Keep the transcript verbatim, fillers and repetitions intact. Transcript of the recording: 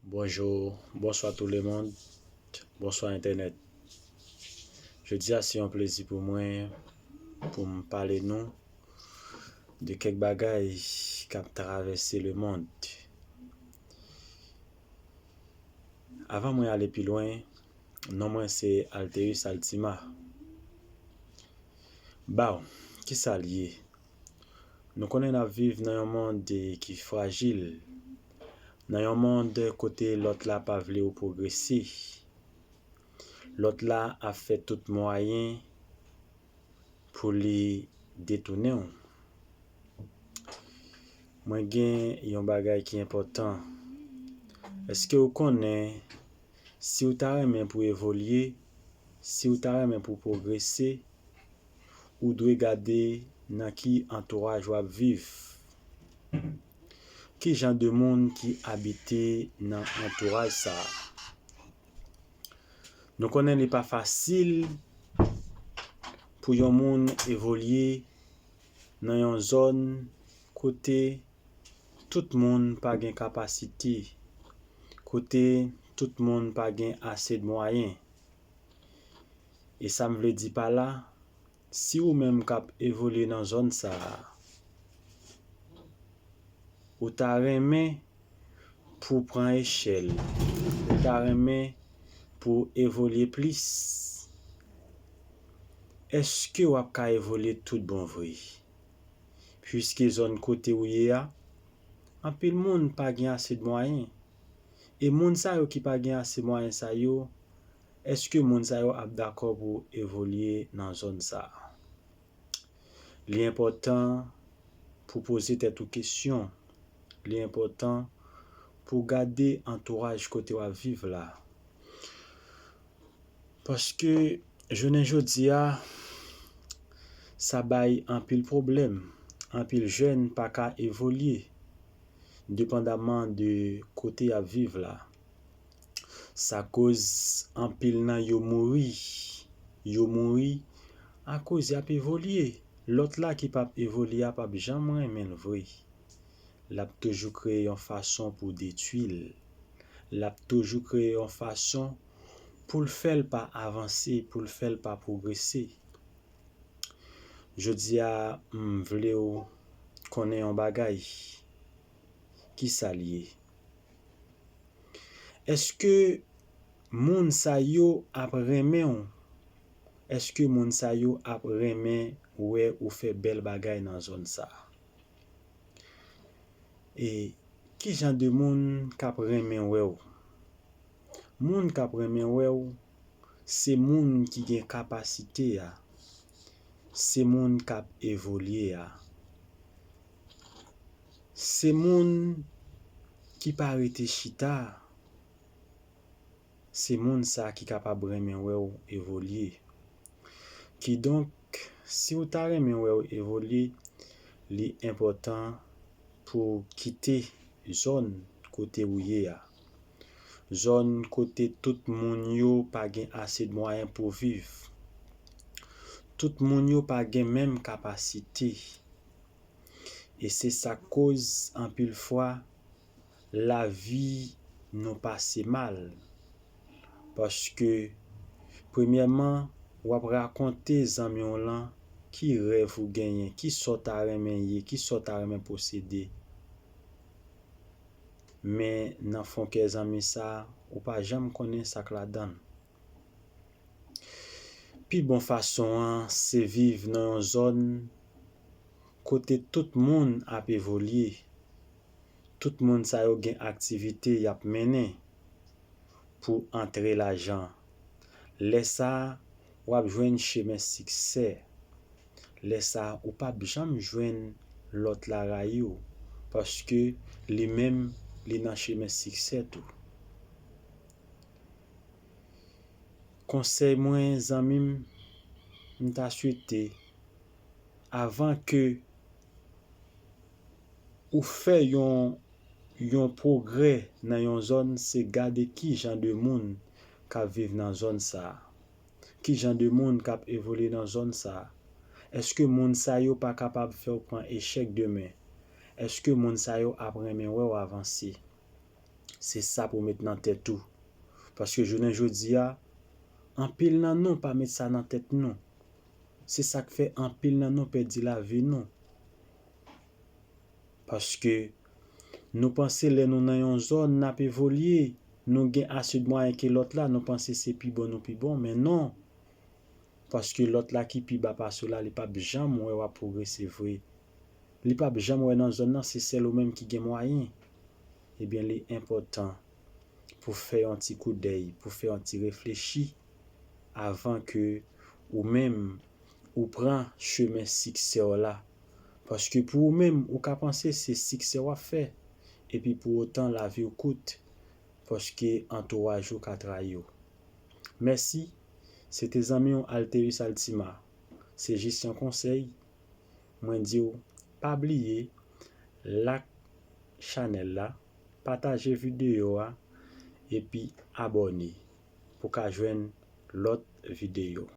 Bonjou, bonswa tout le mond, bonswa entènèt. Jodi a se yon plezi pou mwen pou m pale nou de kèk bagay k ap travèse le mond. Avan mwen ale pi lwen, non mwen se Altéus Altima. Baw, kisa l ye? Nou konnen n ap viv nan yon mond ki frajil, nan yon mond kote lòt la pa vle w pwogrese. Lòt la ap fè tout mwayen pou li detounen w. Mwen gen yon bagay ki enpòtan. Èske w konnen si w ta renmen pou evolye, si w ta renmen pou pwogrese, ou dwe gade nan ki antouraj w ap viv. Ki jan de moun ki abite nan antouraj sa a? Nou konnen li pa fasil pou yon moun evolye nan yon zòn kote tout moun pa gen kapasite, kote tout moun pa gen ase de mwayen. E sa m vle di pa la, si ou menm k ap evolye nan zòn sa a, ou ta renmen pou w pran echèl, ou ta renmen pou w evolye plis, èske w ap ka evolye tout bon vre? Piske zòn kote ou ye a, anpil moun pa gen ase de mwayen. E moun sa yo ki pa gen ase mwayen sa yo, èske moun sa yo ap dakò pou evolye nan zòn sa a? Li enpòtan pou poze tèt ou kesyon. Li enpòtan pou gade antouraj kote w ap viv la. Paske jounen jodi a, sa bay anpil pwoblèm. Anpil jèn pa ka evolye, depandaman de kote y ap viv la. Sa koz anpil nan yo mouri. Yo mouri akoz y ap evolye. Lòt la ki p ap evolye a p ap janm renmen l vre. L ap toujou kreye yon fason pou detwi l. L ap toujou kreye yon fason pou l fè l pa avanse, pou l fè l pa pwogrese. Jodi a, m vle w konnen yon bagay. Kisa l ye? Èske moun sa yo ap renmen w? Èske moun sa yo ap renmen wè ou fè bèl bagay nan zòn sa a? E ki jan de moun k ap renmen wè w? Moun k ap renmen wè w, se moun ki gen kapasite a, se moun k ap evolye a, se moun ki pa rete chita a. Se moun sa ki kapab renmen wè w evolye. Kidonk, si w ta renmen wè w evolye, li enpòtan pou w kite zòn kote ou ye a. Zòn kote tout moun yo pa gen ase de mwayen pou viv. Tout moun yo pa gen menm kapasite. E se sa k koz anpil fwa lavi nou pase mal. Paske, premyèman, w ap rakonte zanmi w lan ki rèv ou genyen, ki sa w ta renmen ye, ki sa w ta renmen posede. Men nan fon kè zanmi sa a, ou pa janm konnen sa k ladan l. Pi bon fason an, se viv nan yon zòn kote tout moun ap evolye. Tout moun sa yo gen aktivite y ap mennen pou antre lajan. Lè sa a, w ap jwenn chemen siksè. Lè sa a, ou p ap janm jwenn lòt la rayi w, paske li menm, li nan chemen siksè tou. Konsèy mwen, zanmi m, m ta swete, avan ke ou fè yon, yon pwogrè nan yon zòn, se gade ki jan de moun k ap viv nan zòn sa a. Ki jan de moun k ap evolye nan zòn sa a? Èske moun sa yo pa kapab fè w pran echèk demen? Èske moun sa yo ap renmen wè w avanse? Se sa pou w met nan tèt ou. Paske jounen jodi a, anpil nan nou pa met sa nan tèt nou. Se sa k fè anpil nan nou pèdi lavi nou. Paske nou panse lè nou nan yon zòn, n ap evolye, nou gen ase de mwayen ke lòt la, nou panse se pi bon nou pi bon, men non. Paske lòt la ki pi ba pase w la, li p ap janm wè w ap pwogrese vre. Li p ap janm wè nan zòn nan se sèl ou menm ki gen mwayen. Ebyen, li enpòtan pou fè yon ti koudèy, pou fè yon ti reflechi avan ke ou menm ou pran chemen siksè w la. Paske pou ou menm, ou ka panse se siksè w ap fè, epi pou otan lavi w kout, paske antouraj ou ka trayi w. Mèsi, se te zanmi w Alteris Altima. Se jis yon konsèy, mwen di w, pa bliye like chanèl la, pataje videyo a, epi abòne pou ka jwenn lòt videyo.